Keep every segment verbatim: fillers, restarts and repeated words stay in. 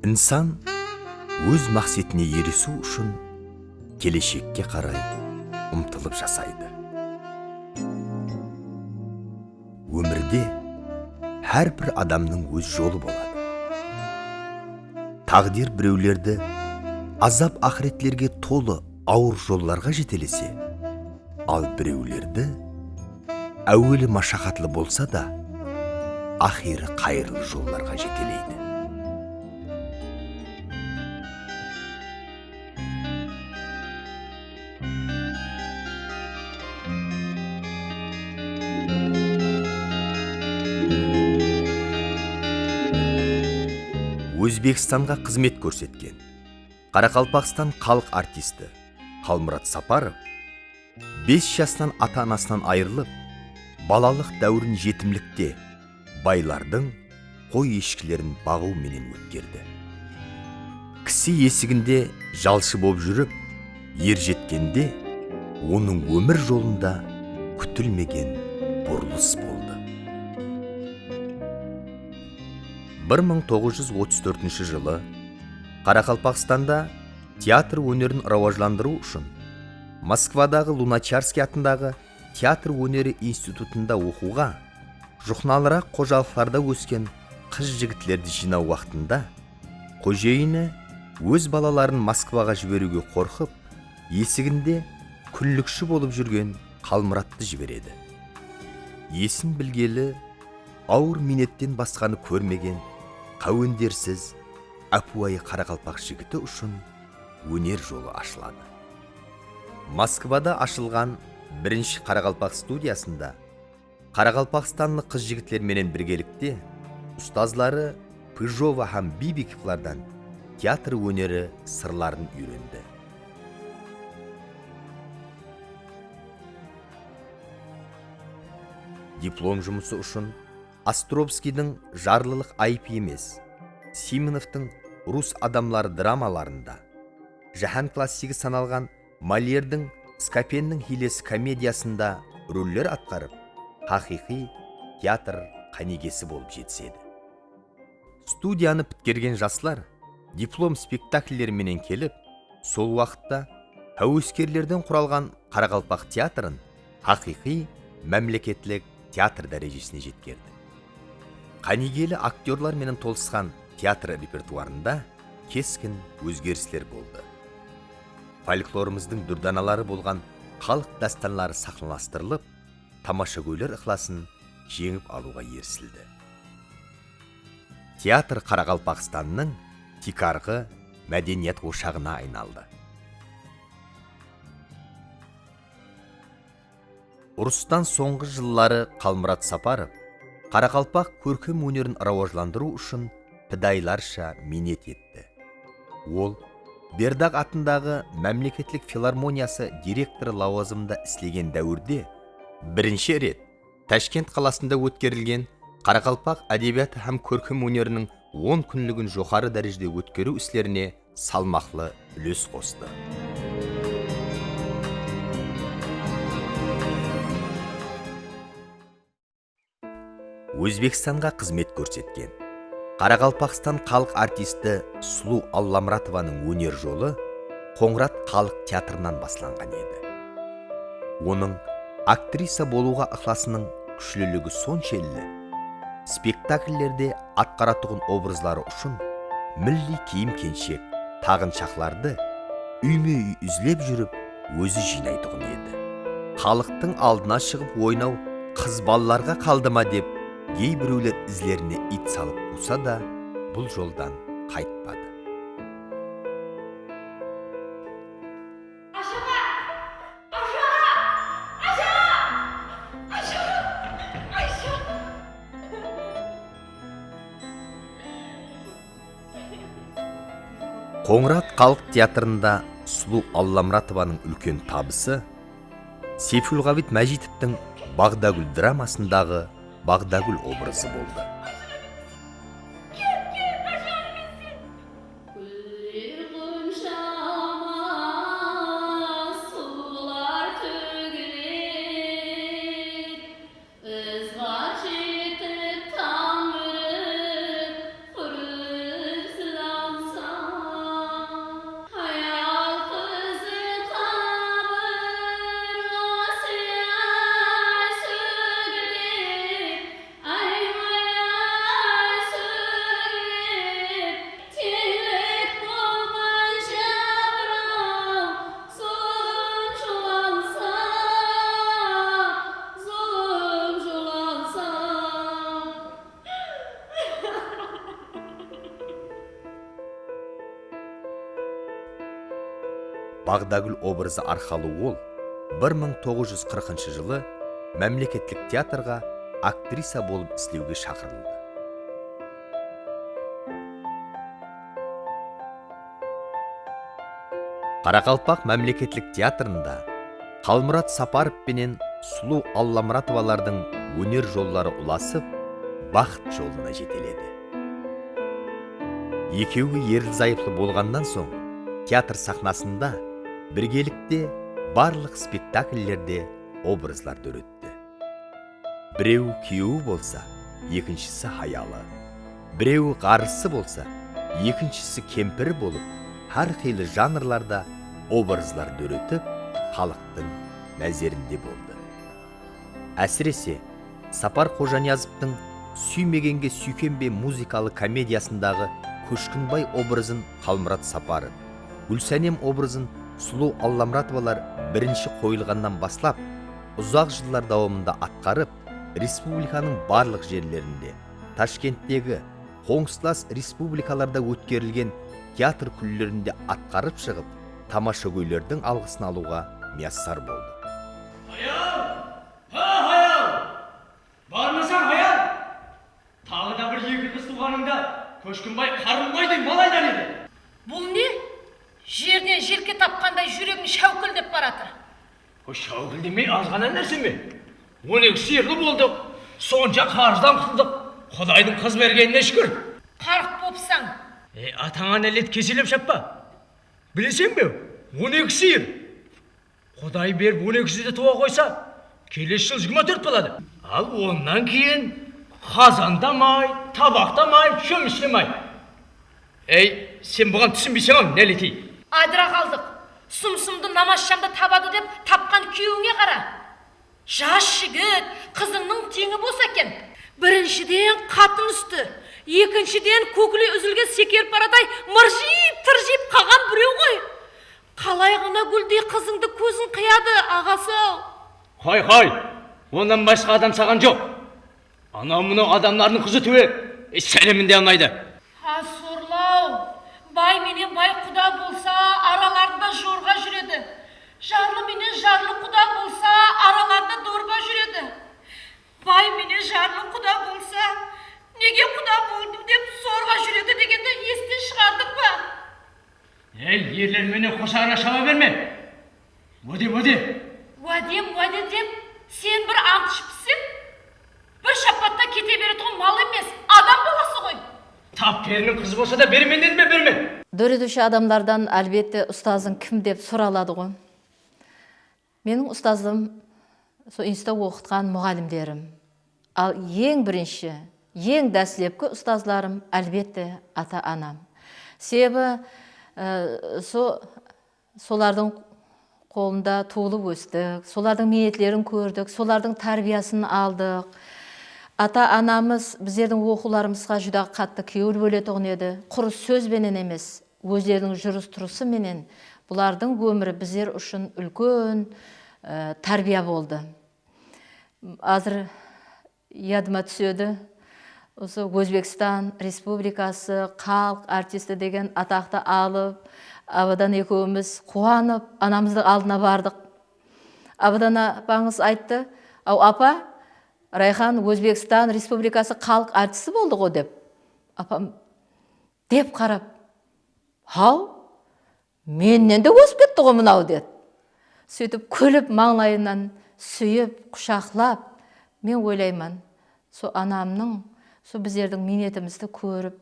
Insan óz maqsetine erisiw ushın keleshekke qaray umtılıp jasaydı. Ómirde hár bir adamnıń óz jolı boladı. Táǵdir birewlerdi azap-aqıretlerge tolı awır jollarǵa jetelese, al birewlerdi áweli mashaqatlı bolsa da, aqırı qayırlı jollarǵa jeteleydi. Ózbekstanǵa xızmet kórsetken Qaraqalpaqstan xalıq artisti Qalmurat Saparov bes jasınan ata-anasınan ayırılıp, balalıq dáwirin jetimlikte, baylardıń qoy-eshkilerin baǵıw menen ótkerdi. Kisi esiginde jalshı bolıp júrip, er jetkende onıń ómir jolında kútilmegen burılıs boldı. Bir mıń toǵız júz otız tórtinshi jılı Qaraqalpaqstanda teatr ónerin rawajlandırıw ushın Moskvadaǵı Lunacharskiy atındaǵı teatr óneri institutında oqıwǵa, juqnalıraq xojalıqlarda ósken qız-jigitlerdi jıynaw waqtında, xojeyini óz balaların Moskvaǵa jiberiwge qorqıp, esiginde kúnlikshi bolıp júrgen Qalmurattı jiberedi. Esin bilgeli, awır miynetten basqanı kórmegen, qáwendersiz, ápiwayı qaraqalpaq jigiti ushın óner jolı ashıladı. Moskvada ashılǵan birinshi qaraqalpaq studiyasında qaraqalpaqstanlı qız-jigitler menen birgelikte ustazları Pıjova hám Bibikovlardan teatr óneri sırların úyrendi. Diplom jumısı ushın Ostrovskiydiń Jarlılıq ayıp emes, Simonovtıń Rus adamları dramalarında, jáhán klassigi sanalǵan Molyerdiń Skapenniń hiylesi komediyasında roller atqarıp, haqıyqıy teatr qánigesi bolıp jetisedi. Studiyanı pitkergen jaslar diplom spektaklleri menen kelip, sol waqıtta háweskerlerden quralǵan qaraqalpaq teatrın haqıyqıy mámleketlik teatr dárejesine jetkerdi. Qánigeli aktyorlar menen tolısqan teatr repertuarında keskin ózgerisler boldı. Folklorımızdıń dúrdanaları bolǵan xalıq dástanları saxnalastırılıp, tamashagóyler ıqlasın jeńip alıwǵa erisildi. Teatr Qaraqalpaqstannıń tiykarǵı mádeniyat oshaǵına aynaldı. Urıstan sońǵı jılları Qalmurat Saparov qaraqalpaq kórkem ónerin rawajlandırıw ushın pidayılarsha miynet etti. Ol Berdaq atındaǵı mámleketlik filarmoniyası direktorı lawazımında islegen dáwirde birinshi ret Tashkent qalasında ótkerilgen qaraqalpaq ádebiyatı hám kórkem óneriniń on kúnligin joqarı dárejede ótkeriw islerine salmaqlı úles qostı. Ózbekstanǵa xızmet kórsetken Qaraqalpaqstan xalıq artisti Sulıw Allamuratovanıń óner jolı Qońırat xalıq teatrınan baslanǵan edi. Onıń aktrisa bolıwǵa ıqlasınıń kúshliligi sonshelli, spektakllerde atqaratuǵın obrazları ushın milliy kiyim-kenshek, taǵınshaqlardı úyme-úy izlep júrip, ózi jıynaytuǵın edi. Xalıqtıń aldına shıǵıp oynaw qız balalarǵa qaldı ma dep, gey birewler izlerine iyt salıp quwsa da, bul joldan qaytpadı. Qońırat xalıq teatrında Sulıw Allamuratovanıń úlken tabısı Seyfulǵabit Májitovtıń Baǵdagúl dramasındaǵı Baǵdagúl obrazı boldı. Gúller ǵonshama suwlar tógiler, ızǵa jetip tamırı qurıp jılasa. Hayal qızı qabırǵa sógilip, aymay-ay sógilip, teńlik bolǵan jabıraw zulım julansa, zulım julansa. Baǵdagúl obrazı arqalı ol bir mıń toǵız júz qırqınshı jılı mámleketlik teatrǵa aktrisa bolıp islewge shaqırıldı. Qaraqalpaq mámleketlik teatrında Qalmurat Saparov penen Sulıw Allamuratovalardıń óner jolları ulasıp, baxıt jolına jeteledi. Ekewi erli-zayıplı bolǵannan soń, teatr saxnasında birgelikte barlıq spektakllerde obrazlar dóretti. Birewi kúyewi bolsa, ekinshisi hayalı, birewi ǵarrısı bolsa, ekinshisi kempiri bolıp, hár qıylı janrlarda obrazlar dóretip, xalıqtıń názerinde boldı. Ásirese, Sapar Xojaniyazovtıń Súymegenge súykenbe muzıkalı komediyasındaǵı Kóshkinbay obrazın Qalmurat Saparov, Gúlsánem obrazın Sulıw Allamuratovalar birinshi qoyılǵannan baslap, uzaq jıllar dawamında atqarıp, respublikanıń barlıq jerlerinde, Tashkenttegi, qońsılas respublikalarda ótkerilgen teatr kúnlerinde atqarıp shıǵıp, tamashagóylerdiń alǵısın alıwǵa miyassar boldı. Hayal! Ha, hayal! Barmasań, hayal! Taǵı da bir eki qız tuwǵanıńda Kóshkinbay qarınbayday mal aylar edi. Bul ne? Jerden jelke tapqanday júregim sháwkildep baratır. O sháwkildemey azǵana nárse me? On eki sıyırlı boldıq, sonsha qarızdan qutıldıq. Qudaydıń qız bergenine shúkir. Qarıq bopsań. E, atańa nálet keselep shappa. Bileseń be, on eki sıyır. Quday berip on ekisi de tuwa qoysa, kelesi jıl jigirma tórt boladı. Al onnan keyin qazan da may, tabaq ta may, shómish te may. Ey, sen buǵan túsinbeyseń-aw, náletey. Adıra qaldıq. Sumsımdı namazshamda tabadı dep tapqan kúyewińe qara. Jas jigit, qızıńnıń teńi bosa eken. Birinshiden, qatın ústi, ekinshiden, kókiley úzilgen sekerparaday mırjıyıp-tırjıyıp qalǵan birew ǵoy. Qalay ǵana gúldey qızıńdı kóziń qıyadı, aǵası-aw? Qoy, qoy, onnan basqa adam saǵan joq. Anaw-mınaw adamlardıń qızı túwe, sálemin de almaydı. Ha, sorlaw! Bay menen bay quda bolsa, aralarında jorǵa júredi. Jarlı menen jarlı quda bolsa, aralarında dorba júredi. Bay menen jarlı quda bolsa, nege quda boldım dep zorǵa júredi degendi esten shıǵardıń ba? Ey, erler menen qosaǵına shaba berme. Wáde, wáde. Wádem wáde dep, sen bir ant ishipseń. Bir shappatta kete beretuǵın mal emes, adam balası ǵoy. Tap periniń qızı bolsa da beremen dedim be, berme. Dóretiwshi adamlardan, álbette, ustazıń kim dep soraladı ǵo. Meniń ustazım, sol institutta oqıtqan muǵallimlerim. Al, eń birinshi, eń dáslepki ustazlarım, álbette, ata-anam. Sebebi, e, so-, solardıń qolında tuwılıp óstik, solardıń miynetlerin kórdik, solardıń tárbiyasın aldıq. Ata-anamız bizlerdiń oqıwlarımızǵa júdá qattı kewil bóletuǵın edi. Qurı sóz benen emes, ózleriniń jurıs-turısı menen bulardıń ómiri bizler ushın úlken, e, tárbiya boldı. Házir yadıma túsedi, usı Ózbekstan Respublikası xalıq artisti degen ataqtı alıp, Abadan ekewimiz quwanıp, anamızdıń aldına bardıq. Abadan apańız ayttı, "Aw, apa, Rayxan Ózbekstan Respublikası xalıq artisti boldı ǵo", dep. Apam dep qarap, "Haw, mennen de ósip ketti ǵo mınaw", dedi. Sóytip kúlip mańlayınan Súyip, qushaqlap, men oylayman, so anamnıń, so bizlerdiń miynetimizdi kórip,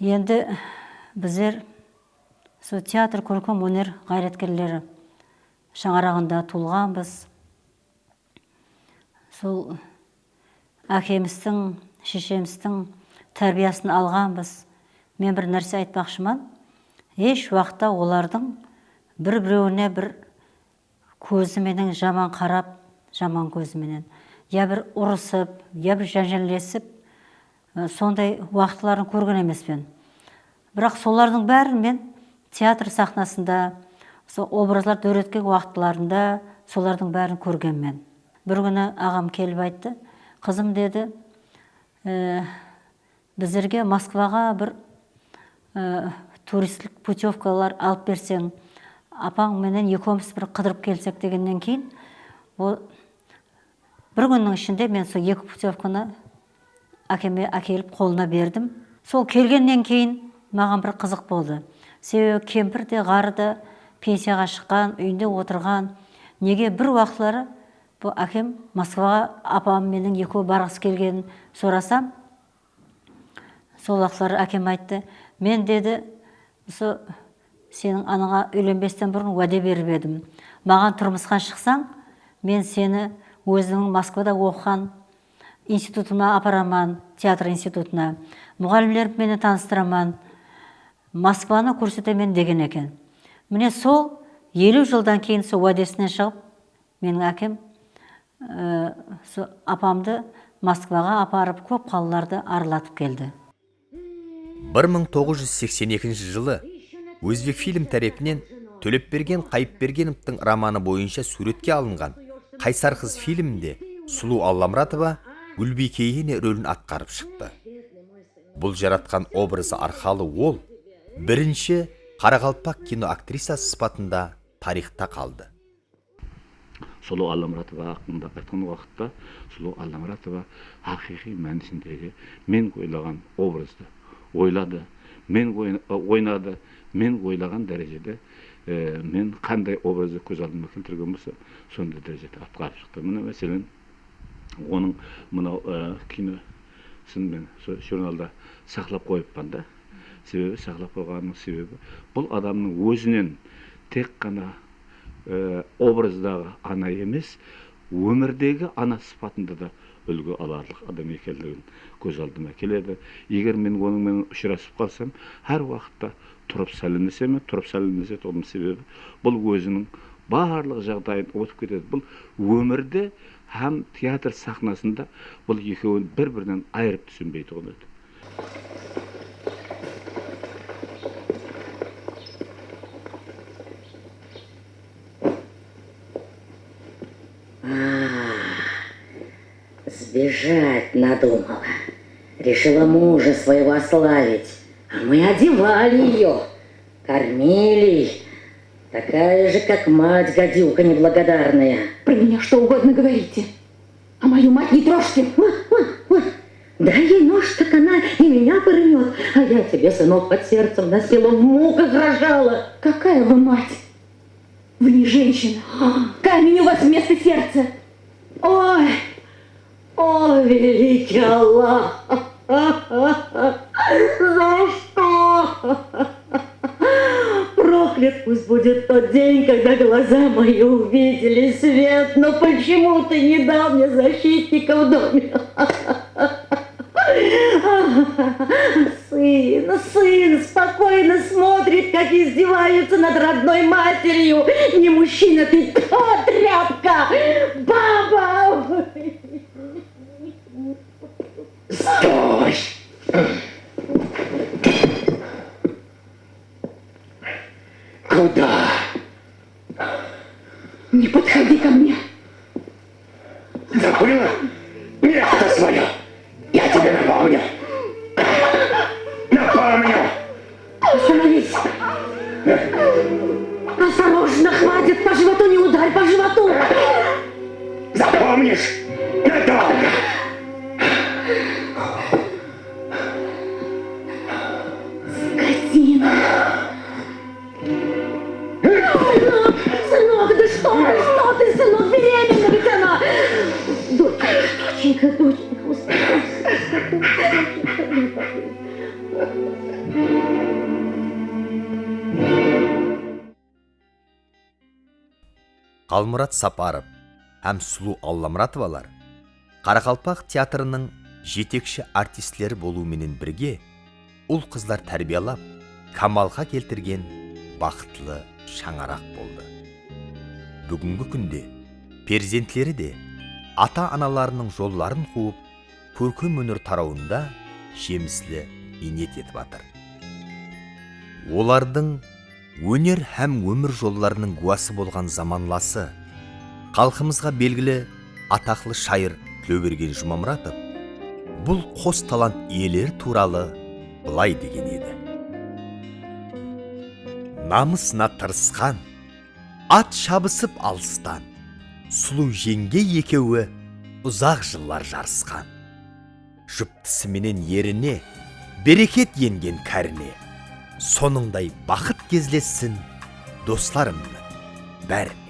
Endi bizler sol teatr, kórkem óner ǵayratkerleri shańaraǵında tuwılǵanbız. Sol ákemizdiń, sheshemizdiń tárbiyasın alǵanbız. Men bir nárse aytpaqshıman. Hesh waqıtta olardıń bir-birewine bir kózi menen jaman qarap, jaman kózi menen, ya bir urısıp, ya bir jánjellesip, e, sonday waqıtların kórgen emespen. Biraq solardıń bárin men teatr saxnasında, sol obrazlar dóretken waqıtlarında solardıń bárin kórgenmen. Bir kúni aǵam kelip ayttı, "Qızım," dedi, e, "bizlerge Moskvaǵa bir, e, turistlik putyovkalar alıp berseń, apań menen ekewimiz bir qıdırıp kelsek," degennen keyin, ol bir kúnniń ishinde men sol eki putyovkanı ákeme ákelip qolına berdim. Sol kelgennen keyin maǵan bir qızıq boldı. Sebebi kempir de, ǵarrı da pensiyaǵa shıqqan, úyinde otırǵan. Nege bir waqıtları bul ákem Moskvaǵa apam menen ekewi barǵısı kelgenin sorasam, sol waqıtları ákem ayttı, "Men," dedi, "usı seniń anańa úylenbesten burın wáde berip edim. Maǵan turmısqa shıqsań, men seni ózimniń Moskvada oqıǵan institutıma aparaman, teatr institutına. Muǵallimlerim menen tanıstıraman. Moskvanı kórsetemen," degen eken. Mine, sol eliw jıldan keyin sol wádesinen shıǵıp, meniń ákem, e, so apamdı Moskvaǵa aparıp, kóp qalalardı aralatıp keldi. Bir mıń toǵız júz seksen ekinshi jılı Ózbekfilm tárepinen Tólepbergen Qayıpbergenovtıń romanı boyınsha súwretke alınǵan Qaysar qız filminde Sulıw Allamuratova Gúlbiyke ene rólin atqarıp shıqtı. Bul jaratqan obrazı arqalı ol birinshi qaraqalpaq kino aktrisası sıpatında tariyxta qaldı. Sulıw Allamuratova haqqında aytqan waqıtta, Sulıw Allamuratova haqıyqıy mánisindegi men oylaǵan obrazdı oyladı, men oyn-, oynadı, men oylaǵan dárejede, e, men qanday obrazdı kóz aldıma keltirgen bolsam, sonday dárejede atqarıp shıqtı. Mine, máselen, onıń mınaw, e, kinosin men sol jurnalda saqlap qoyıppan da. Sebebi, saqlap qoyǵanımnıń sebebi, bul adamnıń ózinen tek ǵana, e, obrazdaǵı ana emes, ómirdegi ana sıpatında da úlgi alarlıq adam ekenligin kóz aldıma keledi. Eger men onıń menen ushırasıp qalsam, hár waqıtta turıp sállemlesemen. Turıp sállemlesetuǵınım sebebi, bul óziniń barlıq jaǵdayın umıtıp ketedi. Bul ómirde hám teatr saxnasında bul ekewin bir-birinen ayırıp túsinbeytuǵın edi. Сбежать надумала. Решила мужа своего ославить. А мы одевали её, кормили. Такая же, как мать, гадюка неблагодарная. Про меня что угодно говорите. А мою мать не трожьте. Ой, ой, ой. Дай ей нож, так она и меня пырнёт. А я тебе, сынок, под сердцем носила, в муках рожала. Какая вы мать? Вы не женщина. Камень у вас вместо сердца. Ой, о, великий Аллах! За что? Проклят пусть будет тот день, когда глаза мои увидели свет, но почему ты не дал мне защитника в доме? Сын, сын спокойно смотрит, как издеваются над родной матерью. Не мужчина ты, тьфу, тряпка, баба! Стой! Куда? Не подходи ко мне. Забыла место своё? Я тебе напомню. Напомню. Остановись. Осторожно, хватит, по животу не ударь, по животу. Запомнишь надолго. Скотина. Сынок, сынок, да что ты, что ты, сынок, беременна ведь она! Доченька, доченька, доченька, успокойся, успокойся, доченька, не падай. Qalmurat Saparov hám Sulıw Allamuratovalar qaraqalpaq teatrınıń jetekshi artistleri bolıw menen birge ul-qızlar tárbiyalap, kamalǵa keltirgen baxıtlı shańaraq boldı. Búgingi kúnde perzentleri de ata-analarınıń jolların quwıp, kórkem óner tarawında jemisli miynet etip atır. Olardıń óner hám ómir jollarınıń gúwası bolǵan zamanlası, xalqımızǵa belgili ataqlı shayır Tilewbergen Jumamuratov bul qos talant iyeleri tuwralı bılay degen edi. Namısına tırısqan, at shabısıp alıstan, sulıw jeńgey ekewi uzaq jıllar jarısqan. Juptısı menen erine bereket engen kárine. Sonıńday baxıt gezlessin doslarımnıń bárin.